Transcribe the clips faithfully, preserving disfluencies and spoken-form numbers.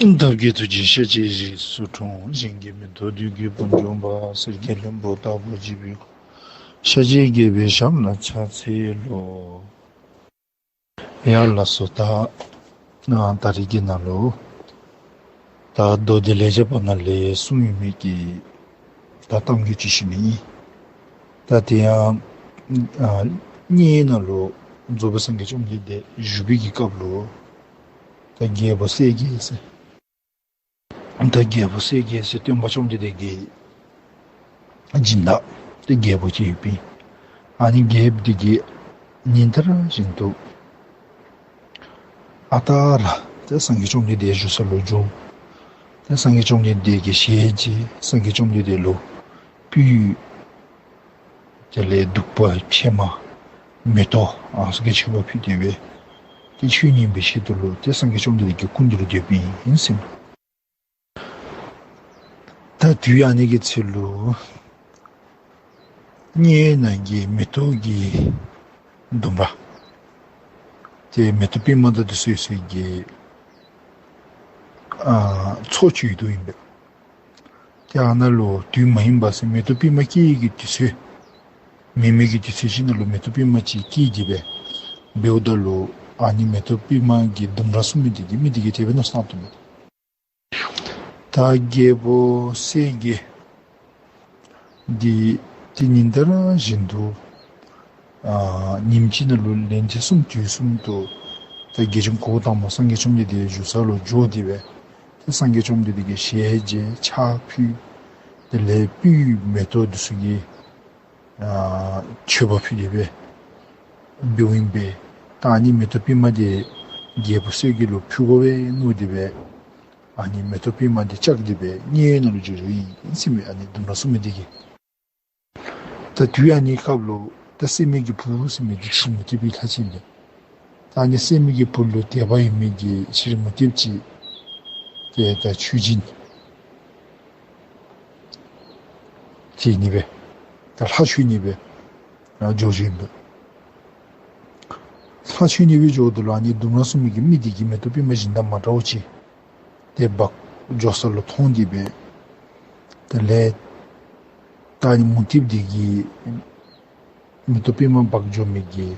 བདག་གི་ཐུགས་རྗེས་ཤཱཀྱའི་རིགས་སུ་འཁྲུངས། གཞན་གྱིས་མི་ཐུབ་བདུད་ཀྱི་དཔུང་འཇོམས་པ། གསེར་གྱི་ལྷུན་པོ་ལྟ་བུར་བརྗིད་པའི་ཤཱཀྱའི་རྒྱལ་པོའི་ཞབས་ལ་ཕྱག་འཚལ་ལོ། ཡ་ལགས་སོ། ད་ཨ་ད་རིས་ཀྱི་ནང་ལུ་ད་མདོ་སྡེ་ལེགས་སྦྱར་པ་ནང་ལས་གསུངས་ཡོད་མི་གི་ད་གཏམ་རྒྱུད་ཅིག་ཞུ་ནི་ཨིན། ད་དེ་ཡང་ཨ་བརྙེས་ནང་ལུ་རྫོགས་པའི་སངས་རྒྱས་བཅོམ་ལྡན་འདས་བཞུགས་པའི་གི་སྐབས་ལུ་ད་རྒྱལ་པོ་གསལ་རྒྱལ་ཟེར། ད་རྒྱལ་པོ་གསལ་རྒྱལ་ཟེར་སྟོན་པ་བཅོམ་ལྡན་འདས་ཀྱི་སྦྱིན་བདག་ཏེ་རྒྱལ་པོ་ཅིག་ཡོདཔ་ཨིན། ཨ་ནི་རྒྱལཔོ་འདི་གིས་ཉིན་ལྟར་བཞིན་དུ་ཨ་རྟག་ར་ཏེ་སངས་རྒྱས་བཅོམ་ལྡན་འདས་བཞུགས་ས་ལུ་འགྱོ། ཏེ་སངས་རྒྱས་བཅོམ་ལྡན་འདས་ཀྱི་ཞལ་མཇལ། སངས་རྒྱས་བཅོམ་ལྡན་འདས་ལུ་སྤོས། དེ་ལས་བདུག་པ་ཕྱེ་མ་མེ་ཏོག་ཨ་ནི་ཚུ་གི་མཆོད་པ་ཕུལ་ཏེ་སྦེ་ཏེ་མཆོད་ནི་ཨིན་པའི་ཆེད་དུ་ལུ་ཏེ་སངས་རྒྱས་བཅོམ་ལྡན་འདས་ཀྱི་སྐུ་མདུན་ལུ་སྡོདཔ་ཨིན་ཟེར་མས། ད་དུས་ཨ་ནི་གི་ཚེ་ལུ་བརྙེས་ནང་གི་མེ་ཏོག་གི་ལྡུམ་ར་ཏེ་མེ་ཏོག་པདྨ་དང་འདི་ཚུ་ཡོད་སའི་གི་ཨ་མཚོ་ཅིག་ཡོདཔ་ཨིན་པས། ཏེ་ཨ་ནཱ་ལུ་དུས་མ་ཡིན་པ་ཟེར་མེ་ཏོག་པདྨ་སྐྱེ་ཡི་གི་དུས་ཚོད་མེད་མི་གི་དུས་ཚོད་ཅིག་ནང་ལུ་མེ་ཏོག་པདྨ་ཅིག་སྐྱེས་ཏེ་སྦེ་འབདཝ་ད་ལུ་ཨ་ནི་མེ་ཏོག་པདྨ་གི་ལྡུམ་ར་བསྲུང་མི་འདི་གིས་མི་འདི་གིས་དེ་སྦེ་མནོ་བསམ་བཏངམ་མས། ད་རྒྱལ་པོ་གསལ་རྒྱལ་འདི་ཏེ་ཉིན་ལྟར་བཞིན་དུ་ཨ་ཉིནམ་གཅིག་ནང་ལུ་ལན་ཐེངས་གསུམ་དུས་གསུམ་དུ་ད་དགེ་སྦྱོང་གཽ་ཏ་མ་སངས་རྒྱས་བཅོམ་ལྡན་འདས་བཞུགས་ས་ལུ་འགྱོ་སྟེ་སྦེ་ཏེ་སངས་རྒྱས་བཅོམ་ལྡན་འདས་ཀྱི་ཞལ་མཇལ། ཕྱག་ཕུལ། དེ་ལས་སྤོས་མེ་ཏོག་འདི་ཚུ་གི་ཨ་མཆོད་པ་ཕུལ་ཏེ་སྦེ་འབདཝ་ཨིན་པས། ད་ཨ་ནི་མེ་ཏོག་པདྨ་འདི་རྒྱལ་པོ་གསལ་རྒྱལ་ལུ་ཕུལ་དགོ་པས་མནོ་སྟེ་སྦེ་ཨ་ནི་མེ་ཏོག་པདྨ་འདི་བཅག་སྟེ་སྦེ་བརྙེས་ནང་ལུ་འགྱོ་འགྱོཝ་ཨིན་ཟེར་མས། ཨ་ནི་ལྡུམ་ར་བསྲུང་མི་འདི་གིས། ད་དུས་ཨ་ནི་སྐབས་ལུ་ད་སད་མི་གི་བུ་ཟེར་མི་འདི་ཕྱི་རོལ་མུ་སྟེགས་པའི་ལྷ་ཅིག་ཨིན་པས། ད་ཨ་ནི་སད་མི་གི་བུ་ལུ་དད་པ་ཡོད་མི་གི་ཕྱི་རོལ་མུ་སྟེགས་ཅིག་ཏེ་ད་མཆོད་སྦྱིན་བྱིན་ནི་སྦེ་ད་ལྷ་མཆོད་ནི་སྦེ་ཡར་འགྱོ་འགྱོཝ་ཨིན་པས། ལྷ་མཆོད་ནི་སྦེ་འགྱོཝ་ད་ལུ་ཨ་ནི་ལྡུམ་ར་བསྲུང་མི་གི་མི་འདི་གིས་མེ་ཏོག་པདྨ་གཞན་དང་མ་འདྲཝ་ཅིག་ཏེ་འབག་འགྱོ་ས་ལུ་མཐོང་སྟེ་སྦེ་དེ་ལས་ད་ཨ་ནི་མུ་སྟེགས་འདི་གིས་མེ་ཏོག་པདྨ་འབག་འགྱོ་མི་གི་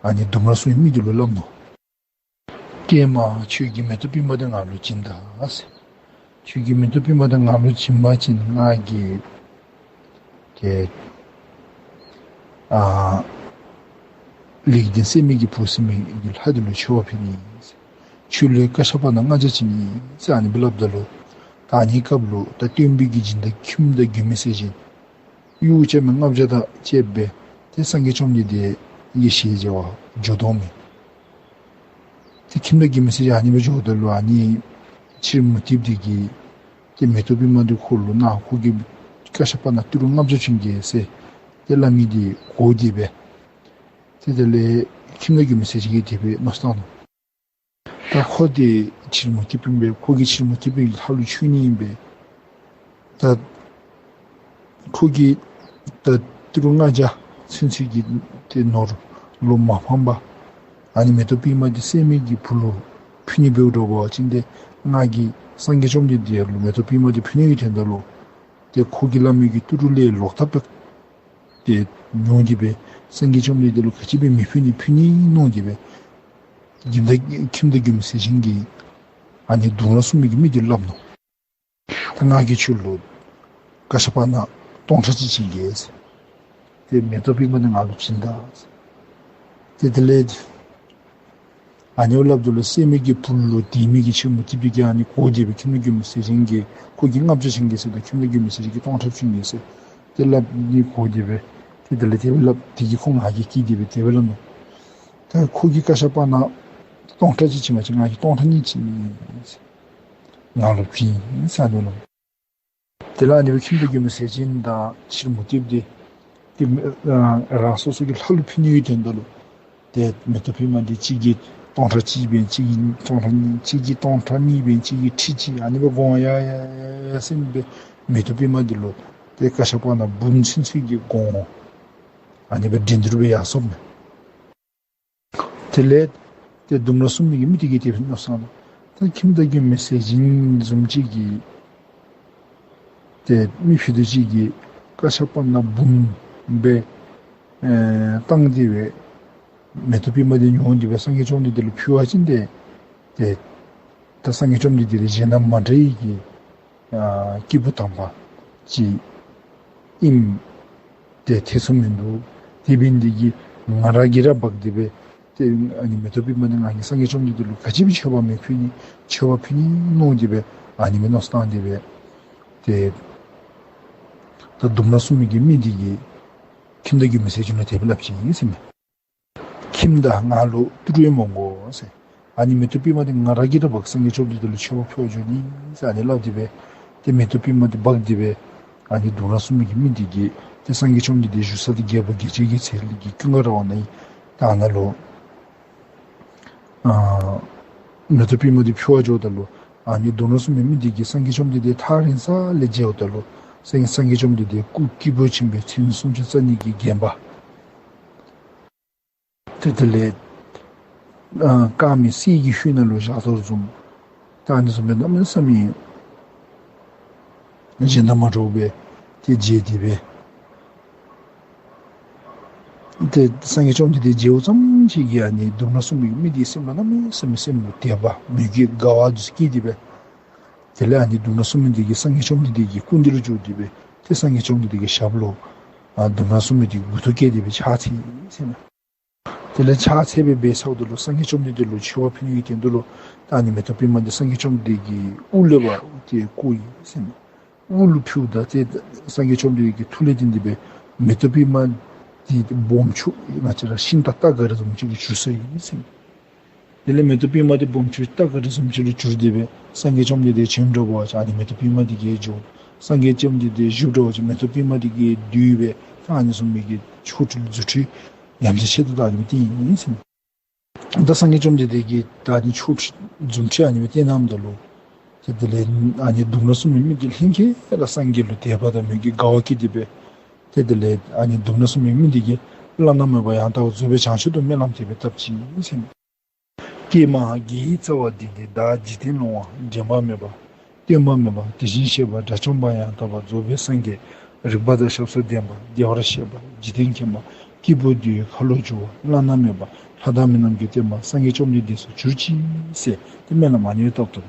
ཨ་ནི་ལྡུམ་ར་བསྲུང་མི་འདི་ལུ་སླབ་ནུག། ཀྱེ་མ་ཁྱོད་ཀྱིས་མེ་ཏོག་པདྨ་འདི་ང་ལུ་བྱིན་ད་ཟེར། ཁྱོད་ཀྱིས་མེ་ཏོག་པདྨ་འདི་ང་ལུ་བྱིན་པ་ཅིན་ང་གིས་ཏེ་ཨ་ལེགས་ལྡན་སད་མི་གི་བུ་ཟེར་མི་གི་ལྷ་འདི་ལུ་མཆོད་པ་ཕུལ་ནི་ཨིན་ཟེར། ཁྱོད་ལུ་བཀའ་ཤག་པ་ནང་ལྔ་བརྒྱ་བྱིན་ནི་ཨིན་ཟེར་ཨ་ནི་སྦེ་སླབ་ད་ལུ་ད་ཨ་ནི་སྐབས་ལུ་ད་སྟོན་པའི་གི་སྦྱིན་བདག་ཁྱིམ་བདག་མགོན་མེད་ཟས་སྦྱིན་གཡུ་བྱམས་པའི་ལྔ་བརྒྱ་དང་བཅསཔ་སྦེ་ཏེ་སངས་རྒྱས་བཅོམ་ལྡན་འདས་ཀྱི་ཞལ་མཇལ་བར་འགྱོ་དོ་མས། ཏེ་ཁྱིམ་བདག་མགོན་མེད་ཟས་སྦྱིན་ཨ་ནི་སྦེ་འགྱོཝ་ད་ལུ་ཨ་ནི་ཕྱི་རོལ་མུ་སྟེགས་འདི་གིས་ཏེ་མེ་ཏོག་པདྨ་འདི་ཁོ་ལུ་གནང་། ཁོ་གིས་བཀའ་ཤག་པ་ནང་ཏི་རུ་ལྔ་བརྒྱ་བྱིན་གེ་ཟེར་ཏེ་སླབ་མི་འདི་གོ་སྟེ་སྦེ་ཏེ་དེ་ལས་ཁྱིམ་བདག་མགོན་མེད་ཟས་སྦྱིན་གྱིས་དེ་སྦེ་མནོ་བསམ་བཏང་ནུག། ད་ཁོ་འདི་ཕྱི་རོལ་མུ་སྟེགས་པ་ཨིན་པས། ཁོ་གིས་ཕྱི་རོལ་མུ་སྟེགས་པའི་ལྷ་ལུ་མཆོད་ནི་ཨིན་པས། ད་ཁོ་གིས་ད་ཏི་རུ་ལྔ་བརྒྱ་ཚུན་ཚོད་ཀྱི་ཏེ་ནོར་ལུ་མ་ཕངས་པར་ཨ་ནི་མེ་ཏོག་པདྨ་འདི་སད་མི་གི་བུ་ལུ་ཕུལ་ནི་འབདཝ་འདྲཝ་ཅིན་ཏེ་ང་གིས་སངས་རྒྱས་བཅོམ་ལྡན་འདས་ལུ་མེ་ཏོག་པདྨ་འདི་ཕུལ་ནི་གི་དོན་དག་ལུ་ཏེ་ཁོ་གིས་སླབ་མི་གི་ཏི་རུ་ལས་ལོག་ལྟབ་སྦེ་ཏེ་མྱོང་སྟེ་སྦེ་སངས་རྒྱས་བཅོམ་ལྡན་འདས་ལུ་ག་ཅི་སྦེ་མི་ཕུལ་ནི་ཕུལ་ནི་མནོ་སྟེ་སྦེ་ཁྱིམ་བདག་ཁྱིམ་བདག་མགོན་མེད་ཟས་སྦྱིན་གྱིས་ཨ་ནི་ལྡུམ་ར་བསྲུང་མི་གི་མི་འདི་ལུ་སླབ་ནུག། ད་ང་གིས་ཁྱོད་ལུ་བཀའ་ཤག་པ་ནང་སྟོང་ཕྲག་གཅིག་བྱིན་གེ་ཟེར། ཏེ་མེ་ཏོག་པདྨ་འདི་ང་ལུ་བྱིན་ད་ཟེར། ཏེ་དེ་ལས་ཨ་ནི་སྦེ་སླབ་ད་ལུ་སད་མི་གི་བུ་ལུ་དད་མི་གི་ཕྱི་རོལ་མུ་སྟེགས་པ་འདི་གིས་ཨ་ནི་གོ་སྟེ་སྦེ་ཁྱིམ་བདག་མགོན་མེད་ཟས་སྦྱིན་གྱིས་ཁོ་གིས་ལྔ་བརྒྱ་བྱིན་གེ་ཟེར་ད་ཁྱིམ་བདག་མགོན་མེད་ཟས་སྦྱིན་གྱིས་སྟོང་ཕྲག་བྱིན་གེ་ཟེར་ཏེ་སླབ་ནི་གོ་སྟེ་སྦེ་ཏེ་དེ་ལས་དེ་སྦེ་སླབ་དེ་གིས་ཁོ་ང་རྒྱལ་སྐྱེས་ཏེ་སྦེ་དེ་སྦེ་སླབ་ནུག། ད་ཁོ་གིས་བཀའ་ཤག་པ་ནང་སྟོང་ཕྲག་གཅིག་བྱིན་པ་ཅིན་ང་གིས་སྟོང་ཕྲག་གཉིས་བྱིན་ནི་ཟེར། ང་ལུ་བྱིན་ཟེར་ཨ་ནི་སླབ་ནུག། དེ་ལས་ཨ་ནི་སྦེ་ཁྱིམ་བདག་མགོན་མེད་ཟས་སྦྱིན་དང་ཕྱི་རོལ་མུ་སྟེགས་པ་འདི་ཏེ་ཨ་རང་སོ་སོ་གི་ལྷ་ལུ་ཕུལ་ནི་གི་དོན་དག་ལུ་ཏེ་མེ་ཏོག་པདྨ་འདི་གཅིག་གིས་སྟོང་ཕྲག་གཅིག་འབད་གཅིག་གིས་སྟོང་ཕྲག་གཉིས་གཅིག་གིས་སྟོང་ཕྲག་གཉིས་འབད་གཅིག་གིས་ཁྲི་གཅིག་ཨ་ནི་སྦེ་གོང་ཡར་ཡར་ཡར་ཡར་སོང་སྦེ་མེ་ཏོག་པདྨ་འདི་ལུ་ཏེ་བཀའ་ཤག་པ་ནང་འབུམ་ཚུན་ཚོད་ཀྱི་གོང་ཨ་ནི་སྦེ་འགྲན་བསྡུར་སྦེ་ཡར་སོངམ་མས། དེ་ལས་ཏེ་ལྡུམ་ར་བསྲུང་མི་གི་མི་འདི་གིས་དེ་སྦེ་མནོ་བསམ་བཏང་ ད་ཁྱིམ་བདག་གི་མི་སེར་གཞན་བཟུམ་ཅིག་གིས་ཏེ་མི་ཕྱེད་དེ་ཅིག་གིས་བཀའ་ཤག་པ་ནང་འབུམ་སྦེ་ཨེ་བཏང་སྟེ་སྦེ་མེ་ཏོག་པདྨ་འདི་ཉོ་སྟེ་སྦེ་སངས་རྒྱས་བཅོམ་ལྡན་འདས་ལུ་ཕུལ་བ་ཅིན་ཏེ་ཏེ་ད་སངས་རྒྱས་བཅོམ་ལྡན་འདས་དེ་གཞན་དང་མ་འདྲ་བའི་གི་ཨ་སྐྱེས་བུ་དམ་པ་ཅིག་ཨིནམ་ཏེ་ཐེ་ཚོམ་མིན་འདུག། དེ་འབད་ནི་དེ་གིས་ང་ར་གིས་ར་འབག་སྟེ་སྦེ་ཏེ་ཨ་ནི་མེ་ཏོག་པདྨ་འདི་ང་གིས་སངས་རྒྱས་བཅོམ་ལྡན་འདས་ལུ་ག་ཅི་སྦེ་མཆོད་པ་མི་ཕུལ་ནི་མཆོད་པ་ཕུལ་ནི་མནོ་སྟེ་སྦེ་ཨ་ནི་སྦེ་མནོ་བསམ་བཏང་སྟེ་སྦེ་ཏེ་ད་ལྡུམ་ར་སྲུང་མི་གི་མི་དེ་གིས་ཁྱིམ་བདག་གི་མི་སེར་ཅིག་ལུ་དེ་སྦེ་སླབ་ཅི་ཨིན་ཟེར་མས། ཁྱིམ་བདག་ང་ལུ་ཏི་རུ་ཡང་མ་དགོ་ཟེར། ཨ་ནི་མེ་ཏོག་པདྨ་འདི་ང་ར་གིས་ར་འབག་སངས་རྒྱས་བཅོམ་ལྡན་འདས་ལུ་མཆོད་པ་ཕུལ་བར་འགྱོ་ནི་ཟེར་ཨ་ནི་སླབ་སྟེ་སྦེ་ཏེ་མེ་ཏོག་པདྨ་འདི་འབག་སྟེ་སྦེ་ཨ་ནི་ལྡུམ་ར་སྲུང་མི་གི་མི་དེ་གིས་ཏེ་སངས་རྒྱས་བཅོམ་ལྡན་འདས་བཞུགས་ས་འདི་རྒྱལ་བ་རྒྱལ་བྱེད་ཀྱི་ཚལ་གྱི་ཀུན་དགའ་ར་བ་ནང་ཨིན། ད་ཨ་ནཱ་ལུ་ཨ་མེ་ཏོག་པདྨ་འདི་ཕུལ་བར་འགྱོཝ་ད་ལུ་ཨ་ནི་ལྡུམ་ར་སྲུང་མི་མི་དེ་གིས་སངས་རྒྱས་བཅོམ་ལྡན་འདས་ཐག་རིང་ས་ལས་མཇལཝ་ད་ལུ་སངས་སངས་རྒྱས་བཅོམ་ལྡན་འདས་སྐུ་སྐྱེས་བུ་ཆེན་པོའི་མཚན་སུམ་ཅུ་རྩ་གཉིས་ཀྱིས་བརྒྱན་པ་ཏེ་དེ་ལས་ཨ་དཀར་མེ་གསེར་གྱི་ཤུལ་ནང་ལུ་བཞག་དོ་བཟུམ། ད་ཨ་ནི་བཟུམ་སྦེ་གནམ་མེད་ས་མེད་གཞན་དང་མ་འདྲཝ་སྦེ་ཏེ་མཇལ་ཏེ་སྦེ། ཏེ་སངས་རྒྱས་བཅོམ་ལྡན་འདས་མཇལཝ་ཙམ་ཅིག་གིས་ཨ་ནི་ལྡུམ་ར་སྲུང་མི་གི་མི་དེའི་སེམས་ལུ་གནམ་མེད་ས་མེད་སེམས་ལུ་དད་པ་མོས་གུས་དགའ་བ་དེ་ཚུ་སྐྱེས་ཏེ་སྦེ། དེ་ལས་ཨ་ནི་ལྡུམ་ར་སྲུང་མི་དེ་གིས་སངས་རྒྱས་བཅོམ་ལྡན་འདས་ཀྱི་སྐུ་མདུན་ལུ་འགྱོ་སྟེ་སྦེ་ཏེ་སངས་རྒྱས་བཅོམ་ལྡན་འདས་ཀྱི་ཞབས་ལུ་ཨ་ལྡུམ་ར་སྲུང་མི་དེ་མགུ་ཏོ་བཀལ་ཏེ་སྦེ་ཕྱག་འཚལ་ཟེར་མས། དེ་ལས་ཕྱག་འཚལ་སྦེ་འབད་ཚརཝ་ད་ལུ་སངས་རྒྱས་བཅོམ་ལྡན་འདས་ལུ་མཆོད་པ་ཕུལ་ནི་གི་དོན་དུ་ལུ་ད་ཨ་ནི་མེ་ཏོག་པདྨ་འདི་སངས་རྒྱས་བཅོམ་ལྡན་འདས་ཀྱི་དབུ་ལས་ཕར་ཏེ་བརྐོ་ཡི་ཟེར་མས། དབུ་ལུ་ཕུལཝ་ད་ཏེ་སངས་རྒྱས་བཅོམ་ལྡན་འདས་ཀྱི་ཐུགས་ལས་བརྟེན་ཏེ་སྦེ་མེ་ཏོག་པདྨ་འདི་སྦོམ་ཆུང་ང་བཅས་ར་ཤིང་རྟ་རྟ་ག་རི་བཟུམ་ཅིག་གི་འགྱུར་སོ་ཡི་ཟེར་མས། དེ་ལས་མེ་ཏོག་པདྨ་འདི་སྦོམ་ཆུང་རྟ་ག་རི་བཟུམ་ཅིག་ལུ་གྱུར་ཏེ་སྦེ་སངས་རྒྱས་བཅོམ་ལྡན་འདས་བྱོན་འགྱོ་བ་ཅིན་ཨ་ནི་མེ་ཏོག་པདྨ་འདི་གིས་འགྱོ། སངས་རྒྱས་བཅོམ་ལྡན་འདས་བཞུགས་འགྱོ་བ་ཅིན་མེ་ཏོག་པདྨ་འདི་གིས་འདུས་སྦེ་ད་ཨ་ནི་བཟུམ་མའི་གི་ཆོ་འཕྲུལ་རྫུ་འཕྲུལ་ཡ་མཚན་ཆེ་ཏོག་ཏོ་ཨ་ནི་སྦེ་བསྟན་ཡི་ཟེར་མས། ད་སངས་རྒྱས་བཅོམ་ལྡན་འདས་ཀྱིས་ད་ཨ་ནི་ཆོ་འཕྲུལ་རྫུ་འཕྲུལ་ཨ་ནི་སྦེ་བསྟན་གནངམ་ད་ལུ་ཏེ་དེ་ལས་ཨ་ནི་ལྡུམ་ར་སྲུང་མི་མི་དེ་ལྷན་སྐྱེས་ར་སངས་རྒྱས་ལུ་དད་པ་དང་མོས་གུས་དགའ་བ་སྐྱེས་ཏེ་སྦེ། ཏེ་དེ་ལས་ཨ་ནི་ལྡུམ་ར་སྲུང་མི་མི་དེ་གིས་བླ་ན་མེད་པ་ཡང་དག་པར་རྫོགས་པའི་བྱང་ཆུབ་ཏུ་སྨོན་ལམ་དེ་སྦེ་བཏབ་ཅི་ཟེར་མས། ཀྱེ་མ་དགེ་བའི་རྩ་བ་འདི་ནི་བདག་འཇིག་རྟེན་ལོང་བ་འདྲེན་པ་མེད་པ་སྟོན་པ་མེད་པ་དེ་བཞིན་གཤེགས་པ་དགྲ་བཅོམ་པ་ཡང་དག་པར་རྫོགས་པའི་སངས་རྒྱས་རིག་པ་དང་ཞབས་སུ་ལྡན་པ་བདེ་བར་གཤེགས་པ་འཇིག་རྟེན་མཁྱེན་པ་སྐྱེས་བུ་འདི་ཡི་ཁ་ལོ་སྒྱུར་བ་བླ་ན་མེད་པ་ལྷ་དང་མི་རྣམས་ཀྱི་སྟོན་པ་སངས་རྒྱས་བཅོམ་ལྡན་འདས་སུ་གྱུར་ཅིག་ཟེར་ཏེ་སྨོན་ལམ་ཨ་ནི་སྦེ་བཏབ་དོ།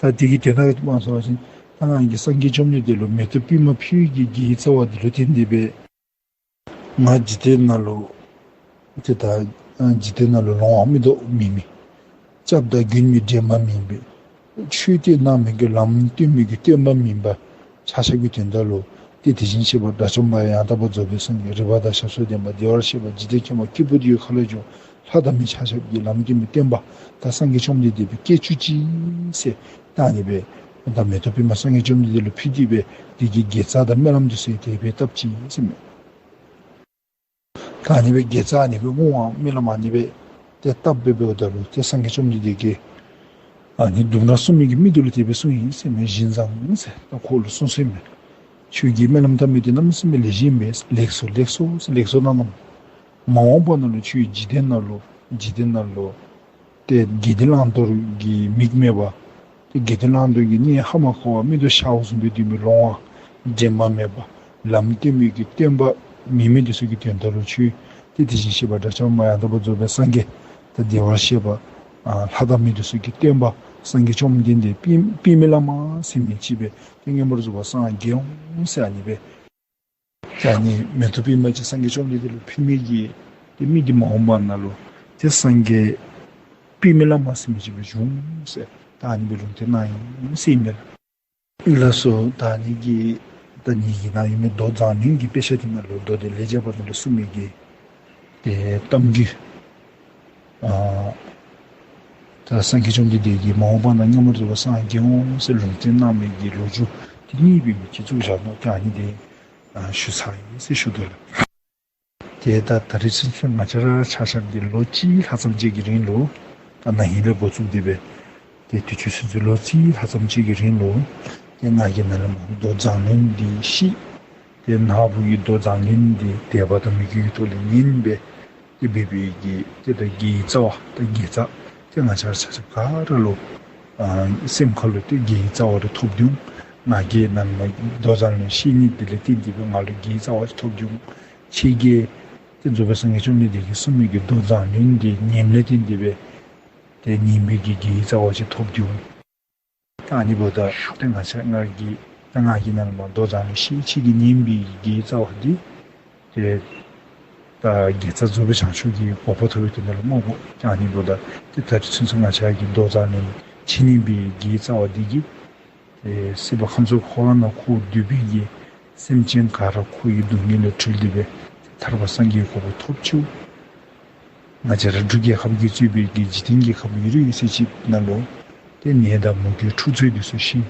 ད་དེ་གི་དོན་དག་མ་གསུངས་པ་ཅིན་ད་ང་གིས་སངས་རྒྱས་བཅོམ་ལྡན་འདས་ལུ་མེ་ཏོག་པདྨ་ཕུལ་གྱི་དགེ་བའི་རྩ་བ་འདི་ལུ་བརྟེན་ཏེ་སྦེ་ང་འཇིག་རྟེན་ནང་ལུ་ཏེ་ད་འཇིག་རྟེན་ནང་ལུ་ལོང་བ་མི་ལྡོག་མེད་མི་སྐྱབས་དང་མགོན་མེད་འདྲེན་པ་མེད་པའི་ཆོས་སྟོན་གནང་མི་གི་བླམ་སྟོན་མི་གི་སྟོན་པ་མེད་པ་ཆ་ཁྱབ་ཀྱི་དོན་དག་ལུ་ཏེ་དེ་བཞིན་གཤེགས་པ་དགྲ་བཅོམ་པ་ཡང་དག་པར་རྫོགས་པའི་སངས་རྒྱས་རིག་པ་དང་ཞབས་སུ་ལྡན་པ་བདེ་བར་གཤེགས་པ་འཇིག་རྟེན་མཁྱེན་པ་སྐྱེས་བུ་འདི་ཡི་ཁ་ལོ་སྒྱུར་བ་ལྷ་དང་མི་ཆ་ཁྱབ་ཀྱི་ལམ་སྟོན་པའི་སྟོན་པ་ད་སངས་རྒྱས་བཅོམ་ལྡན་འདས་སྦེ་སྐྱེ་བཅུག་ཅིག་ཟེར་ད་ཨ་ནི་སྦེ་ད་མེ་ཏོག་པདྨ་སངས་རྒྱས་བཅོམ་ལྡན་འདས་ལུ་ཕུལ་ཏེ་སྦེ་དེ་གི་དགེ་རྩ་དང་སྨོན་ལམ་འདི་ཚུ་དེ་སྦེ་བཏབ་ཅི་ཟེར་མས། ད་ཨ་ནི་སྦེ་དགེ་རྩ་ཨ་ནི་སྦེ་བསྔོ་བ་སྨོན་ལམ་ཨ་ནི་སྦེ་ཏེ་བཏབ་སྦེ་འབདཝ་ད་ལུ་ཏེ་སངས་རྒྱས་བཅོམ་ལྡན་འདས་ཀྱིས་ཨ་ནི་ལྡུམ་ར་སྲུང་མི་གི་མི་དེ་ལུ་དེ་སྦེ་གསུངས་ཡི་ཟེར་མས། བཞིན་བཟང་ཟེར་ད་ཁོ་ལུ་གསུངས་ཟེར་མས། ཁྱོད་ཀྱིས་སྨོན་ལམ་བཏབ་མི་དེ་གནམ་མེད་ས་མེད་ལེགས་ཤོམ་ལེགས་ལེགས་སོ་ལེགས་སོ་ཟེར་ལེགས་སོ་གནང་གནངམ། མ་འོངས་པ་ནང་ལུ་ཁྱོད་འཇིག་རྟེན་ནང་ལུ་འཇིག་རྟེན་ནང་ལུ་ཏེ་དགེ་འདུན་བླང་དོར་གྱི་མིག་མེད་པ། ཏེ་དགེ་འདུན་བླང་དོར་གྱི་གནས་ཧ་མ་གོ་བར་མིག་ཏོ་ཤརཝ་བཟུམ་སྦེ་སྡོད་མི་ལོང་བ་འདྲེན་པ་མེད་པ་ལམ་སྟོན་མི་གི་སྟོན་པ་མེད་མི་དེ་ཚུ་གི་དོན་དག་ལུ་ཁྱོད་ཏེ་དེ་བཞིན་གཤེགས་པ་དགྲ་བཅོམ་པ་ཡང་དག་པར་རྫོགས་པའི་སངས་རྒྱས་ཏེ་བདེ་བར་གཤེགས་པ་ཨ་ལྷ་དང་མི་དེ་ཚུ་གི་སྟོན་པ་སངས་རྒྱས་བཅོམ་ལྡན་འདས་པད་པདྨའི་བླ་མ་ཟེར་མི་ཅིག་སྦེ་ཏེ་མངོན་པར་རྫོགས་པར་སངས་རྒྱས་འོང་ཟེར་ཨ་ནི་སྦེ། ད་ཨ་ནི་མེ་ཏོག་པདྨ་ཅིག་སངས་རྒྱས་བཅོམ་ལྡན་འདས་ལུ་ཕུལ་མི་གི་ཏེ་མི་དེ་མ་འོངས་པ་ནང་ལུ་ཏེ་སངས་རྒྱས་པདྨའི་བླ་མ་ཟེར་མི་ཅིག་སྦེ་འབྱུང་ཟེར་ད་ཨ་ནི་སྦེ་ལུང་བསྟན་གནང་ཡི་ཟེར་ཨིན་པས། ལགས་སོ། ད་ཨ་ནི་གིས་ད་ཨ་ནི་གི་ནང་ཡོད་མི་མདོ་མཛངས་བླུན་གྱི་དཔེ་ཆ་དེ་ནང་ལུ་མདོ་སྡེ་ལེགས་སྦྱར་བ་ནང་ལུ་གསུངས་མི་གི་ཏེ་གཏམ་རྒྱུད་ཨ་ད་སངས་རྒྱས་བཅོམ་ལྡན་འདས་ཀྱིས་མ་འོངས་པ་ན་མངོན་པར་རྫོགས་པར་སངས་རྒྱས་འོང་ཟེར་ལུང་བསྟན་གནང་མི་གི་ལོ་རྒྱུས་དེ་གཉིས་སྦེ་མི་གཅིག་བཙུགས་བཞག་ནུག། ད་ཨ་ནི་དེ་ཨ་ཞུ་ཚར་ཡི་ཟེར་ཞུ་དོ་ལགས། ཏེ་ད་ད་རིས་ཚུན་ཚོད་ང་བཅས་ར་ཆ་ཁྱབ་ཀྱིས་ལོ་གཅིག་ལྷག་ཙམ་ཅིག་གི་རིང་ལུ་ད་ན་ཧིང་ལས་འགོ་བཙུགས་ཏེ་སྦེ་ཏེ་དུས་ཚོད་ཚུན་ཚོད་ལོ་གཅིག་ལྷག་ཙམ་ཅིག་གི་རིང་ལུ་ཏེ་ང་གིས་ནཱ་ལས་མར་མདོ་མཛངས་བླུན་འདི་ཤེས། ཏེ་ནཱ་བུ་གིས་མདོ་མཛངས་བླུན་འདི་དད་པ་དང་མོས་གུས་ཀྱི་ཐོག་ལས་ཉན་སྦེ་ཏེ་འབད་བའི་གི་ཏེ་ད་དགེ་བའི་རྩ་བ་ད་དགེ་རྩ་ཏེ་ང་བཅས་ར་ཆ་ཁྱབ་ག་ར་ལུ་ ཨ་སེམས་ཁ་ལུ་ཏེ་དགེ་བའི་རྩ་བ་རེ་ཐོབ་འོང་། ང་གིས་ནཱ་ལས་མར་མདོ་མཛངས་བླུན་བཤད་ནི་འདི་ལས་བརྟེན་ཏེ་སྦེ་ང་ལུ་དགེ་བའི་རྩ་བ་ཅིག་ཐོབ་འོང་། ཁྱེད་ཀྱིས་ཏེ་རྫོགས་པའི་སངས་རྒྱས་བཅོམ་ལྡན་འདས་ཀྱིས་གསུངས་མི་གི་མདོ་མཛངས་བླུན་འདི་ཉནམ་ལས་བརྟེན་ཏེ་སྦེ་ཏེ་ཉན་པའི་གི་དགེ་བའི་རྩ་བ་ཅིག་ཐོབ་འོང་། ད་ཨ་ནི་འབདཝ་ད་ཏེ་ང་བཅས་ང་གིས་ད་ང་གིས་ནཱ་ལས་མར་མདོ་མཛངས་བླུན་བཤད། ཁྱེད་ཀྱིས་ཉན་པའི་དགེ་བའི་རྩ་བ་འདི་ཏེ་ད་དགེ་རྩ་རྫོགས་པའི་བྱང་ཆུབ་ཀྱི་གོ་འཕང་ཐོབ་པའི་དོན་དག་ལུ་སྨོ་གོ། ད་ཨ་ནི་འབདཝ་ད་ཏེ་ད་རེས་ཚུན་ཚོད་ང་བཅས་ཀྱིས་མདོ་མཛངས་བླུན་ཅིག་ཉན་པའི་དགེ་བའི་རྩ་བ་འདི་གིས་ཏེ་སྲིད་པ་ཁམས་གསུམ་འཁོར་བ་ནང་འཁོར་སྡོད་པའི་གི་སེམས་ཅན་ག་ར་འཁོར་བའི་སྡུག་བསྔལ་ལས་གྲོལ་ཏེ་སྦེ་ཐར་པ་སངས་རྒྱས་གོ་འཕང་ཐོབ་ཅིག། ང་བཅས་ར་འབྲུག་རྒྱལ་ཁབ་ཀྱིས་གཙོས་པའི་གི་འཇིག་རྟེན་གྱི་ཁམས་ཡུལ་ཡུལ་ཚོ་ཅིག་ནང་ལུ་ཏེ་ནད་དང་མུ་གེའི་འཁྲུག་རྩོད་འདི་ཚུ་ཞི།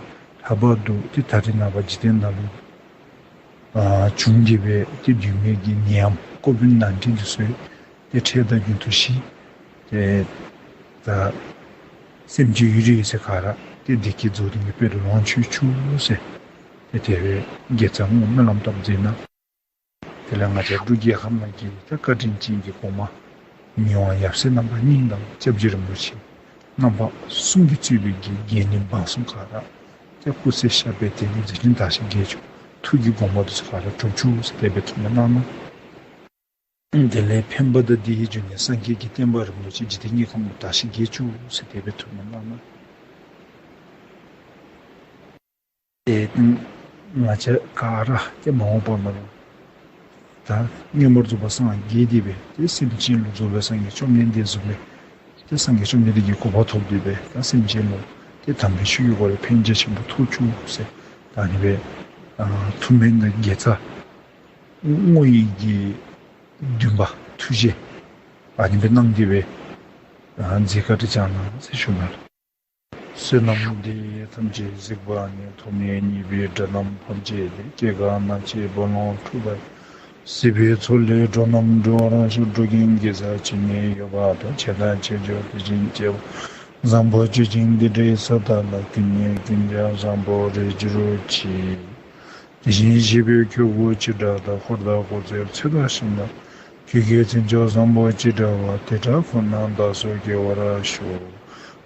ལྷག་པར་དུ་ཏེ་ད་རེས་ནངས་པ་འཇིག་རྟེན་ནང་ལུ་ཨ་བྱུང་སྟེ་སྦེ་ཏེ་འདུག་མི་གི་ནད་ཡམས་ཀོ་བིཌ་ནའིན་ཊིན་འདི་ཚུ་ཏེ་འཕྲལ་དང་རྒྱུན་དུ་ཞི། ཏེ་ད་སེམས་ཅན་ཡུལ་ཡུལ་ཚོ་ག་ར་ཏེ་བདེ་སྐྱིད་རྫོགས་ལྡན་གྱི་དཔལ་ལུ་ལོངས་སྤྱོད་ཅིག་ཟེར་ཏེ་དེ་སྦེ་དགེ་རྩ་བསྔོ་སྨོན་ལམ་བཏབ་མཛད་གནང་། དེ་ལས་ང་བཅས་འབྲུག་རྒྱལ་ཁབ་ནང་གི་ད་བཀའ་དྲིན་ཅན་གྱི་གོང་མ་མི་དབང་ཡབ་སྲས་རྣམ་པ་གཉིས་དང་སྐྱབས་རྗེ་རིན་པོ་ཆེ་རྣམ་པ་གསུམ་གྱིས་གཙོས་པའི་གི་དགེ་འདུན་འབངས་གསུམ་ག་ར་ཏེ་སྐུ་ཚེ་ཞབས་པད་བརྟན་ནས་མཛད་འཕྲིན་དར་ཞིང་རྒྱས་ཅིག། ཐུགས་ཀྱི་དགོངས་པ་འདི་ཚུ་ག་ར་འགྲུབ་ཅིག་ཟེར་དེ་སྦེ་ཐུགས་སྨོན་གནང་གནང་། དེ་ལས་ཕན་པ་དང་བདེ་བའི་འབྱུང་གནས་སངས་རྒྱས་ཀྱི་བསྟན་པ་རིན་པོ་ཆེ་འཇིག་རྟེན་གྱི་ཁམས་ལུ་དར་ཞིང་རྒྱས་ཅིག་ཟེར་དེ་སྦེ་ཐུགས་སྨོན་གནང་གནང་། ཏེ་ང་བཅས་ག་ར་ཏེ་མ་འོངས་པ་ནང་ལུ་ད་མངོན་པར་རྫོགས་པར་སངས་རྒྱས་ཏེ་སྦེ་ཏེ་སེམས་ཅན་ལུ་རྫོགས་པའི་སངས་རྒྱས་བཅོམ་ལྡན་འདས་བཟུམ་སྦེ་ཏེ་སངས་རྒྱས་བཅོམ་ལྡན་འདས་ཀྱི་གོ་འཕང་ཐོབ་སྟེ་སྦེ་ད་སེམས་ཅན་ལུ་ཏེ་དམ་པའི་ཆོས་ཀྱི་སྒོ་ལས་ཕན་ཆེ་ཆེན་པོ་ཐོགས་ཅིག་ཟེར། ད་ཨ་ནི་སྦེ་ཨ་ཐུགས་སྨོན་དང་དགེ་རྩ་བསྔོ་བའི་གི་འདུན་པ་ཐུགས་བཞེད་ཨ་ནི་སྦེ་གནང་སྟེ་སྦེ་ཨ་མཛད་བཀའ་དྲིན་བསྐྱངས་གནང་ཟེར་ཞུ་ནི་ལགས། བསོད་ནམས་འདི་ཡིས་ཐམས་ཅད་གཟིགས་པ་ཉིད། ཐོབ་ནས་ཉེས་པའི་དགྲ་རྣམས་ཕམ་བྱས་ཏེ། སྐྱེ་རྒ་ན་འཆིའི་རྦ་ཀློང་འཁྲུགས་པ་ཡི། སྲིད་པའི་མཚོ་ལས་འགྲོ་རྣམས་སྒྲོལ་བར་ཤོག། འགྲོ་ཀུན་དགེ་རྩ་ཇི་སྙེད་ཡོད་པ་དང་། བྱས་དང་བྱེད་འགྱུར་དེ་བཞིན་བྱེད་པ། བཟང་པོ་ཇི་བཞིན་དེ་འདྲའི་ས་དག་ལ། ཀུན་ནས་ཀུན་ཀྱང་བཟང་པོར་རེག་གྱུར་ཅིག། དེ་བཞིན་གཤེགས་པའི་ཆོས་སྐུ་ཅི་འདྲ་དང་། འཁོར་དང་འཁོར་ཚེ་ཚེ་དང་ཞིང་དང་། ཆོས་ཀྱི་མཚན་མཆོག་བཟང་པོ་ཅི་འདྲ་བ། དེ་འདྲ་ཀུན་ལ་བདག་སོགས་དགེ་བར་ཤོག།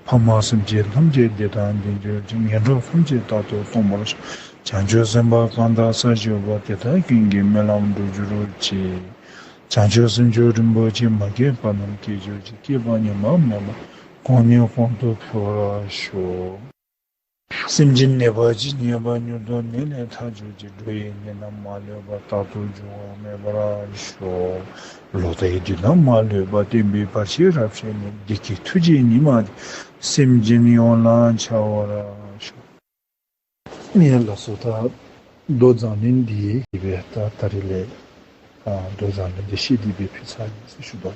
ཕ་མ་སེམས་ཅན་ཐམས་ཅད་བདེ་དང་ལྡན་གྱུར་ཅིག། ངན་འགྲོ་ཐམས་ཅད་རྟག་ཏུ་སྟོངས་པར་ཤོག། བྱང་ཆུབ་སེམས་དཔའ་གང་དག་ས་བཞུགས་པ། དེ་དག་ཀུན་གྱི་སྨོན་ལམ་འགྲུབ་གྱུར་ཅིག། བྱང་ཆུབ་སེམས་མཆོག་རིན་པོ་ཆེ། མ་སྐྱེས་པ་རྣམས་སྐྱེ་གྱུར་ཅིག། སྐྱེས་པ་ཉམས་པ་མེད་པ། གོང་ནས་གོང་དུ་འཕེལ་བར་ཤོག། སེམས་ཅན་ནད་པ་ཇི་སྙེད་པ། མྱུར་དུ་ནད་ལས་ཐར་གྱུར་ཅིག། འགྲོ་བའི་ནད་རྣམས་མ་ལུས་པ། རྟག་ཏུ་འབྱུང་བ་མེད་པར་ཤོག། ལོག་ལྟའི་བདུད་རྣམས་མ་ལུས་པ། བསྟན་པའི་བར་ཆད་རབ་ཞི་ནས། བདེ་སྐྱིད་ཐུགས་རྗེའི་ཉི་མ་འདི། སེམས་ཅན་ཡོངས་ལ་འཆར་བར་ཤོག། ཨིན་ལགས་སོ། ད་མདོ་མཛངས་བླུན་འདི་སྦེ་ད་ད་རིས་ལས་ཨ་མདོ་མཛངས་བླུན་འདི་བཤད་དེ་སྦེ་ཕུལ་ཚར་ཡི་ཟེར་ཞུ་དོ།